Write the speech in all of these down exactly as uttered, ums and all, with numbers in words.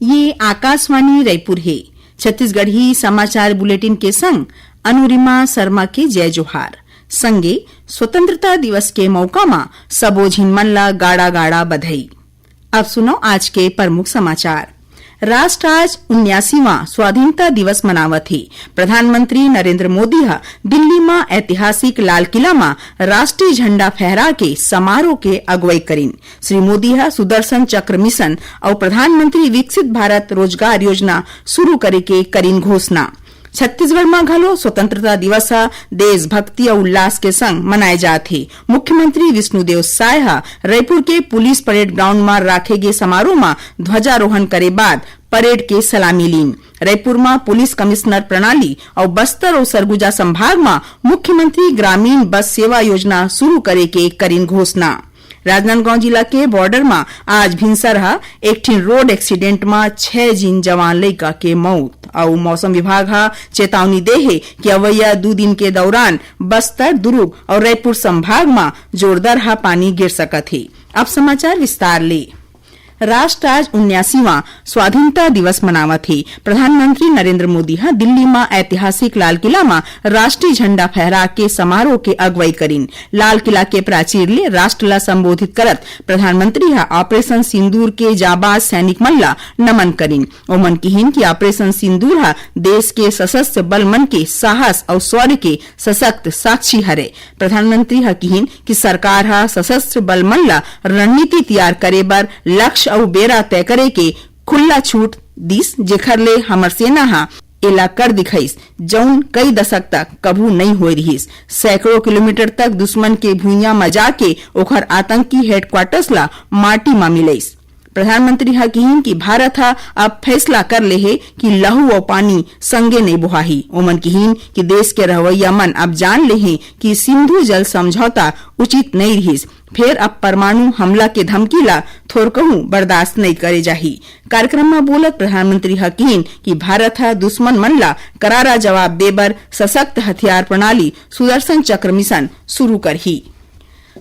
ये आकाशवाणी रायपुर हे। छत्तीसगढ़ी समाचार बुलेटिन के संग अनुरिमा शर्मा के जय जोहार। संगे स्वतंत्रता दिवस के मौका मा सबो झिन मन ला गाड़ा गाड़ा बधाई। अब सुनो आज के प्रमुख समाचार। राष्ट्र आज उन्यासीवां स्वाधीनता दिवस मनावत हे। प्रधानमंत्री नरेंद्र मोदी ह दिल्ली म ऐतिहासिक लाल किला म राष्ट्रीय झंडा फहरा के समारोह के अगुवाई करिन। श्री मोदी ह सुदर्शन चक्र मिशन अउ प्रधानमंत्री विकसित भारत रोजगार योजना शुरू करे के करिन घोषणा। छत्तीसगढ़ म घलो स्वतंत्रता दिवस ह देशभक्ति अउ उल्लास के संग मनाए जात हे। मुख्यमंत्री विष्णुदेव साय ह रायपुर के पुलिस परेड ग्राउंड म राखे गे समारोह म ध्वजारोहण करे बाद परेड के सलामी लीन। रायपुर म पुलिस कमिश्नर प्रणाली अउ बस्तर अउ सरगुजा संभाग म मुख्यमंत्री ग्रामीण बस सेवा योजना शुरू करे के करिन घोषणा। राजनांदगांव जिला के बॉर्डर म आज भिनसर ह एक ठिन रोड एक्सीडेंट म छह झिन जवान लइका के मौत अउ मौसम विभाग ह चेतावनी दे हे कि अवइया दू दिन के दौरान बस्तर, दुर्ग अउ रायपुर संभाग म जोरदारहा पानी गिर सकत हे। अब समाचार विस्तार ले। राष्ट्र आज उन्यासीवां स्वाधीनता दिवस मनावत हे। प्रधानमंत्री नरेंद्र मोदी ह दिल्ली म ऐतिहासिक लाल किला म राष्ट्रीय झंडा फहरा के समारोह के अगुवाई करिन। लाल किला के प्राचीर ले राष्ट्र ला संबोधित करत प्रधानमंत्री ह ऑपरेशन सिंदूर के जाबाज सैनिक मन ला नमन करिन। ओमन किहिन कि ऑपरेशन सिंदूर ह देश के सशस्त्र बल मन के साहस अउ शौर्य के सशक्त साक्षी हरे। प्रधानमंत्री ह किहिन कि सरकार ह सशस्त्र बल मन ला रणनीति तैयार करे बर लक्ष्य अउ बेरा तय करे के खुल्ला छूट दिस, जेखर ले हमर सेना ह एला कर दिखइस, जउन कई दशक तक कभू नइ होए रिहिस। सैकड़ों किलोमीटर तक दुश्मन के भुइयां म जाके ओखर आतंकी हेडक्वार्टर्स ला माटी म मिलइस। प्रधानमंत्री ह किहिन कि भारत ह अब फैसला कर ले हे कि लहू अउ पानी संगे नइ बोहाही। ओमन किहिन कि देश के रहवइया मन अब जान ले हे कि सिंधु जल समझौता उचित नइ रिहिस, फेर अब परमाणु हमला के धमकी ला थोरकहू बर्दाश्त नइ करे जाही। कार्यक्रम म बोलत प्रधानमंत्री ह किहिन कि भारत ह दुश्मन मन ला करारा जवाब दे बर सशक्त हथियार प्रणाली सुदर्शन चक्र मिशन शुरू करही।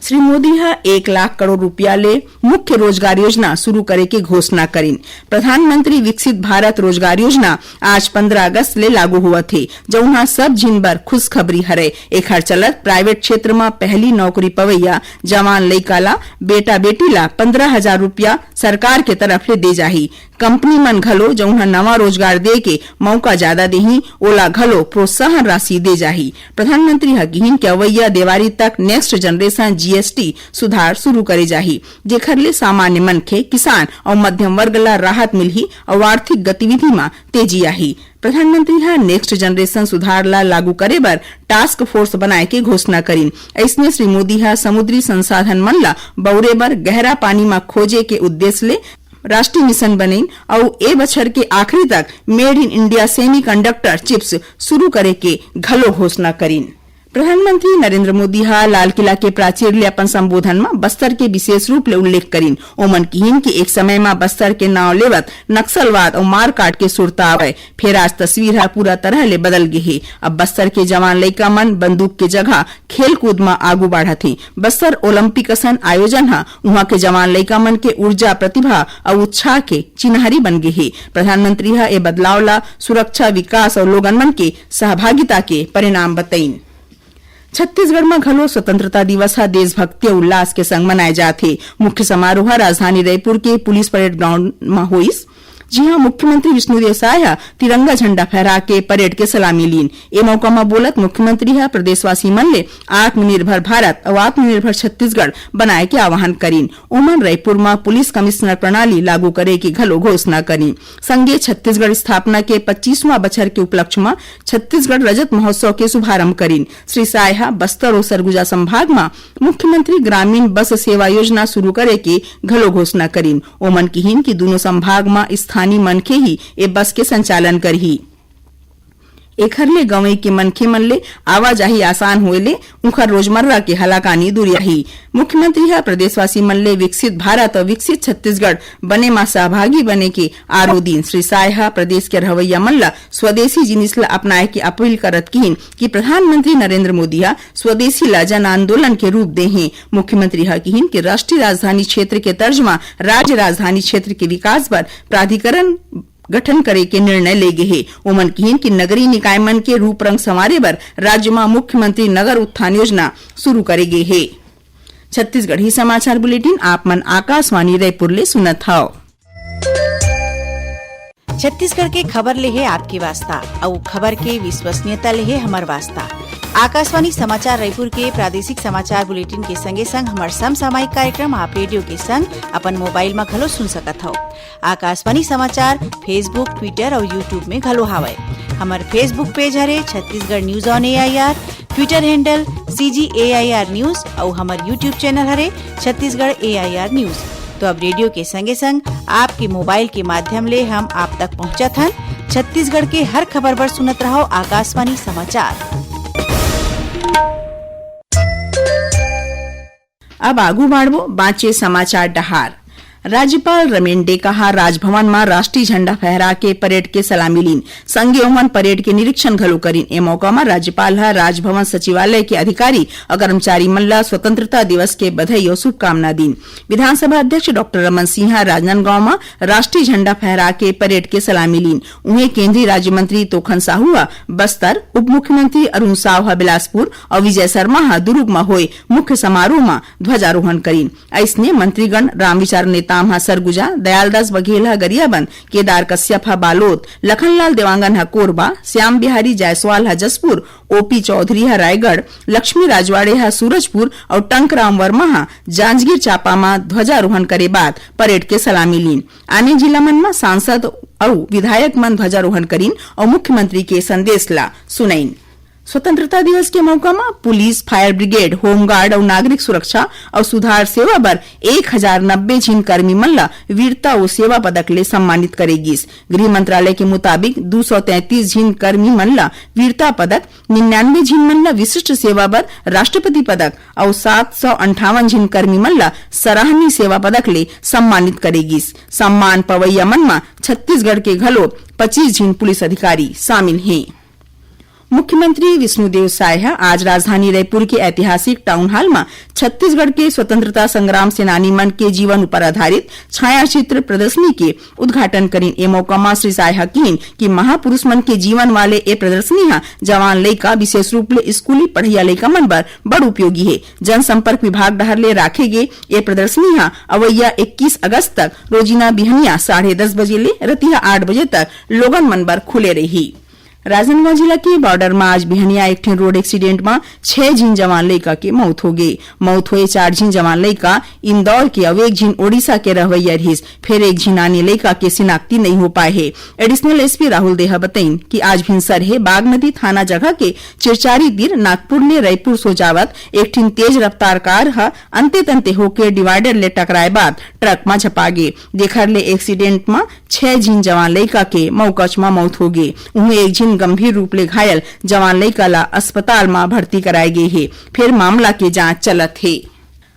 श्री मोदी ह एक लाख करोड़ रुपया ले मुख्य रोजगार योजना शुरू करे के घोषणा करिन। प्रधानमंत्री विकसित भारत रोजगार योजना आज पंद्रह अगस्त ले लागू होवत हे, जउन ह सब झिन बर खुशखबरी हरय। एखर चलत प्राइवेट क्षेत्र म पहली नौकरी पवैया जवान लइका ला, बेटा बेटी ला पंद्रह हजार रुपया सरकार के तरफ ले दे जाही। कंपनी मन घलो जउन ह नवा रोजगार दे के मौका जादा देही, ओला घलो प्रोत्साहन राशि दे जाही। प्रधानमंत्री ह किहिन कि अवइया देवारी तक नेक्स्ट जनरेशन जीएसटी सुधार शुरू करे जाही, जेखर ले सामान्य मनखे, किसान अउ मध्यम वर्ग ला राहत मिलही अउ आर्थिक गतिविधि म तेजी आही। प्रधानमंत्री ह नेक्स्ट जनरेशन सुधार ला लागू करे बर टास्क फोर्स बनाए के घोषणा करिन। अइसने श्री मोदी ह समुद्री संसाधन मन ला बउरे बर गहरा पानी म खोजे के उद्देश्य ले राष्ट्रीय मिशन बनइन अउ ए बछर के आखिरी तक made in India semiconductor chips शुरू करे के घलो घोषणा करिन। प्रधानमंत्री नरेंद्र मोदी ह लाल किला के प्राचीर ले अपन संबोधन म बस्तर के विशेष रूप ले उल्लेख करिन। ओमन किहिन कि एक समय म बस्तर के नांव लेवत नक्सलवाद अउ मारकाट के सुरता आवय, फेर आज तस्वीर ह पूरा तरह ले बदल गे हे। अब बस्तर के जवान लइका मन बंदूक के जगह खेलकूद म आगू बाढ़त हे। बस्तर ओलंपिक असन आयोजन ह उहां के जवान लइका मन के ऊर्जा, प्रतिभा अउ उत्साह के चिन्हारी बन गे हे। प्रधानमंत्री ह ए बदलाव ला सुरक्षा, विकास अउ लोगन मन के सहभागिता के परिणाम बतइन। छत्तीसगढ़ म घलो स्वतंत्रता दिवस ह देशभक्ति अउ उल्लास के संग मनाए जात हे। मुख्य समारोह ह राजधानी रायपुर के पुलिस परेड ग्राउंड म होइस, जिहां मुख्यमंत्री विष्णुदेव साय ह तिरंगा झंडा फहरा के परेड के सलामी लीन। ए मौका म बोलत मुख्यमंत्री ह प्रदेशवासी मन ले आत्मनिर्भर भारत अउ आत्मनिर्भर छत्तीसगढ़ बनाए के आह्वान करिन। ओमन रायपुर म पुलिस कमिश्नर प्रणाली लागू करे के घलो घोषणा करिन। संगे छत्तीसगढ़ स्थापना के पच्चीसवां बछर के उपलक्ष्य म छत्तीसगढ़ रजत महोत्सव के शुभारंभ करिन। श्री साय ह बस्तर अउ सरगुजा संभाग म मुख्यमंत्री ग्रामीण बस सेवा योजना शुरू करे के घलो घोषणा करिन। ओमन किहिन कि दूनों संभाग म स्थानीय मनखे ही ए बस के संचालन करही। एखर ले गंवई के मनखे मन ले आवाजाही आसान होए ले उंखर रोजमर्रा के हलाकानी दूरियाही। मुख्यमंत्री ह प्रदेशवासी मन ले विकसित भारत अउ विकसित छत्तीसगढ़ बने म सहभागी बने के आरो दिन। श्री साय ह प्रदेश के रहवैया मन ल स्वदेशी जिनिस ल अपनाए के अपील करत किहिन कि प्रधानमंत्री नरेंद्र मोदी ह स्वदेशी ल जन आंदोलन के रूप दे हे। मुख्यमंत्री ह किहिन कि राष्ट्रीय राजधानी क्षेत्र के तर्ज म राज्य राजधानी क्षेत्र के विकास बर प्राधिकरण गठन करे के निर्णय ले गे हे। ओमन किहिन कि नगरीय निकाय मन के रूप रंग संवारे बर राज्य म मुख्यमंत्री नगर उत्थान योजना शुरू करे गे हे। छत्तीसगढ़ी समाचार बुलेटिन आप मन आकाशवाणी रायपुर ले सुनत हव। छत्तीसगढ़ के खबर ले हे आपके वास्ता, अउ खबर के विश्वसनीयता ले हे हमर वास्ता। आकाशवाणी समाचार रायपुर के प्रादेशिक समाचार बुलेटिन के संगे संग हमर समसामयिक कार्यक्रम आप रेडियो के संग अपन मोबाइल म घलो सुन सकत हव। आकाशवाणी समाचार Facebook, Twitter अउ YouTube में घलो हावय। हमर Facebook पेज हरे Chhattisgarh news on AIR, Twitter handle CG AIR news अउ हमर YouTube चैनल हरे छत्तीसगढ़ एआईआर न्यूज। तो अब रेडियो के संगे संग आपके मोबाइल के माध्यम ले हम आप तक पहुंचत हन। छत्तीसगढ़ के हर खबर बर सुनत रहव आकाशवाणी समाचार। अब आगू बाढ़बो बांचे समाचार डहार। राज्यपाल रमेन डेका ह राजभवन म राष्ट्रीय झंडा फहरा के परेड के सलामी लीन। संगे ओमन परेड के निरीक्षण घलो करीन। ए मौका म राज्यपाल ह राजभवन सचिवालय के अधिकारी अउ कर्मचारी मन ल स्वतंत्रता दिवस के बधाई अउ शुभकामना दीन। विधानसभा अध्यक्ष डॉक्टर रमन सिंह ह राजनांदगांव म राष्ट्रीय झंडा फहरा के परेड के सलामी लीन। उहें केंद्रीय राज्य मंत्री तोखन साहू ह बस्तर, उप मुख्यमंत्री अरुण साव ह बिलासपुर अउ विजय शर्मा ह दुरूग म होए मुख्य समारोह म ध्वजारोहण करीन। अइसने मंत्रीगण रामविचार नेताम ह सरगुजा, दयालदास बघेल ह गरियाबंद, केदार कश्यप ह बालोद, लखनलाल देवांगन ह कोरबा, श्याम बिहारी जायसवाल ह जशपुर, ओपी चौधरी ह रायगढ़, लक्ष्मी राजवाड़े ह सूरजपुर अउ टंकराम वर्मा ह जांजगीर चांपा म ध्वजारोहण करे बाद परेड के सलामी लीन। आने जिला मन म सांसद अउ विधायक मन ध्वजारोहण करीन अउ मुख्यमंत्री के संदेश ला सुनइन। स्वतंत्रता दिवस के मौका म पुलिस, फायर ब्रिगेड, होमगार्ड अउ नागरिक सुरक्षा अउ सुधार सेवा बर एक हजार नब्बे झिन कर्मी मन ल वीरता अउ सेवा पदक ले सम्मानित करे गिस। गृह मंत्रालय के मुताबिक, दू सौ तैंतीस झिन कर्मी मन ल वीरता पदक, निन्यानवे झिन मन ल विशिष्ट सेवा बर राष्ट्रपति पदक अउ सात सौ अंठावन झिन कर्मी मन ल सराहनीय सेवा पदक ले सम्मानित करे गिस। सम्मान पवैया मन म छत्तीसगढ़ के घलो पच्चीस झिन पुलिस अधिकारी शामिल हें। मुख्यमंत्री विष्णुदेव साय ह आज राजधानी रायपुर के ऐतिहासिक टाउन हॉल म छत्तीसगढ़ के स्वतंत्रता संग्राम सेनानी मन के जीवन उपर आधारित छायाचित्र प्रदर्शनी के उद्घाटन करीन। ए मौका म श्री साय ह किहिन कि महापुरुष मन के जीवन वाले ए प्रदर्शनी ह जवान लइका, विशेष रूप ले स्कूली पढ़इया लइका मन बर बड़ उपयोगी हे। जनसंपर्क विभाग डहार ले राखे गे ए प्रदर्शनी ह अवइया इक्कीस अगस्त तक रोजिना बिहनिया साढ़े दस बजे ले रतिहा आठ बजे तक लोगन मन बर खुले रही। राजनांदगांव जिला के बॉर्डर म आज बिहनिया एक ठिन रोड एक्सीडेंट म छह झिन जवान लइका के मौत हो गे। मौत होए चार झिन जवान लइका इंदौर के अउ एक झिन ओडिशा के रहवइया रिहिस। फेर एक झिन आने लइका के शिनाख्ती नइ हो पाए हे। एडिशनल एसपी राहुल दे ह बतइन कि आज भिनसरहे बागनदी थाना जगह के चिरचारी तीर नागपुर ले रायपुर सो जावत एक ठिन तेज रफ्तार कार ह अंते तंते होके डिवाइडर ले टकराए बाद ट्रक म झपा गे, जेखर ले एक्सीडेंट म छह झिन जवान लइका के मौकच म मौत हो गे। उहें एक झिन गंभीर रूप ले घायल जवान लइका ला अस्पताल म भर्ती कराए गे हे। फेर मामला के जांच चलत हे।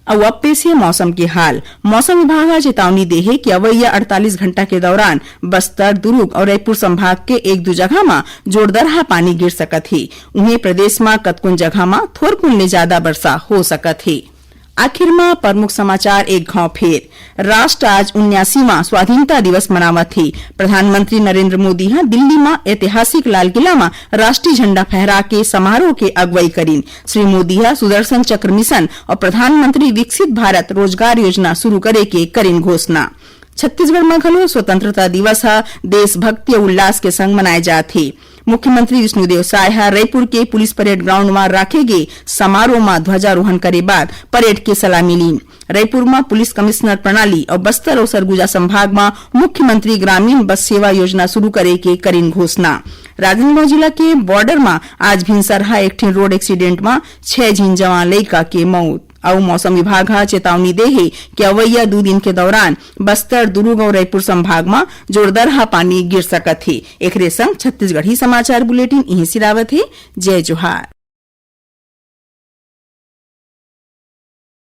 अउ अब पेश हे मौसम के हाल। मौसम विभाग ह चेतावनी दे हे कि अवइया अड़तालीस घंटा के दौरान बस्तर, दुरूग अउ रायपुर संभाग के एक दू जगह म जोरदरहा पानी गिर सकत हे। उहें प्रदेश म कतकोन जगह म थोरकुन ले जादा बरसा हो सकत हे। आखिर म प्रमुख समाचार एक घांव फेर। राष्ट्र आज उन्यासीवां स्वाधीनता दिवस मनावत हे। प्रधानमंत्री नरेंद्र मोदी ह दिल्ली म ऐतिहासिक लाल किला म राष्ट्रीय झंडा फहरा के समारोह के अगुवाई करीन। श्री मोदी ह सुदर्शन चक्र मिशन अउ प्रधानमंत्री विकसित भारत रोजगार योजना शुरू करे के करीन घोषणा। छत्तीसगढ़ म घलो स्वतंत्रता दिवस ह देशभक्ति अउ उल्लास के संग मनाए जात हे। मुख्यमंत्री विष्णुदेव साय ह रईपुर के पुलिस परेड ग्राउंड म राखे गे समारोह म ध्वजारोहण करे बाद परेड के सलामी लीन। रईपुर म पुलिस कमिश्नर प्रणाली अउ बस्तर अउ सरगुजा संभाग म मुख्यमंत्री ग्रामीण बस सेवा योजना शुरू करे के करीन घोषणा। राजनांदगांव जिला के बॉर्डर म आज भिनसरहा एक ठिन रोड एक्सीडेंट म छह झिन जवान लइका के मौत। अउ मौसम विभाग ह चेतावनी दे हे कि अवइया दू दिन के दौरान बस्तर, दुरूग अउ रइपुर संभाग म जोरदरहा पानी गिर सकत हे। एकरे संग छत्तीसगढ़ी समाचार बुलेटिन इहें सिरावत हे। जय जोहार।